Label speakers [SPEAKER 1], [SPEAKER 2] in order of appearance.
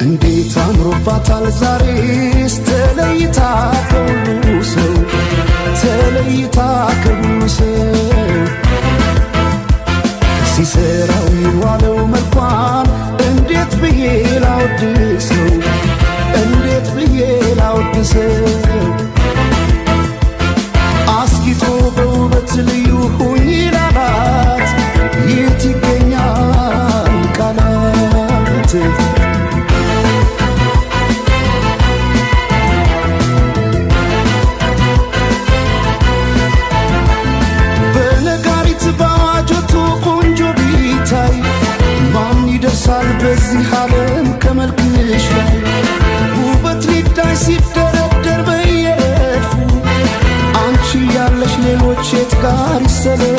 [SPEAKER 1] እንዴት አምሮባታል ዛሬስ ተለይታ ከሁሉ ሰው፣ ተለይታ ከሁሉ ሰው። ሲሰራው የዋለው መልኳን እንዴት ብዬ ላወድሰው፣ እንዴት ብዬ ላወድሰው? አስጊጦ በውበት ልዩ ሁኚ ላላት የት ይገኛል ቃላት? በነጋሪት በአዋጆቱ ቆንጆ ቢታይ ማን ይደርሳል በዚህ ዓለም ከመልክሽ ላይ? ውበት ሊዳይ ሲደረደር በየረድፉ አንቺ ያለሽ ሌሎች የት ጋር ይሰለፉ?